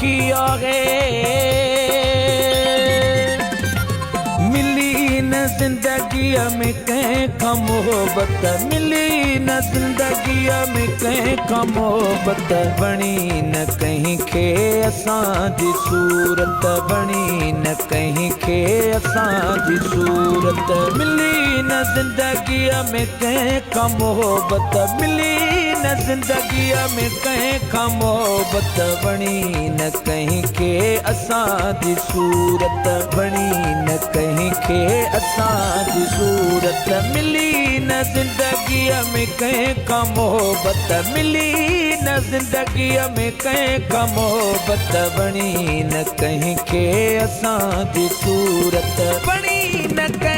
اوکي آهي. ملي نه زندگيء ۾ ڪنهن کان محبت، ملي نه زندگيء ۾ ڪنهن کان محبت، وڻي نه ڪنهن کي اسان جي صورت، وڻي نه ڪنهن کي اسان جي صورت، ملي نه زندگيء ۾ ڪنهن کان محبت، ملي نه زندگيء ۾ ڪنهن کان محبت، وڻي نه ڪنهن کي اسان جي صورت، وڻي نه ڪنهن کي اسان جي صورت، ملي نه زندگيء ۾ ڪنهن کان محبت، ملي نه زندگيء ۾ ڪنهن کان محبت، وڻي نه ڪنهن کي اسان جي صورت، وڻي نه ڪنهن.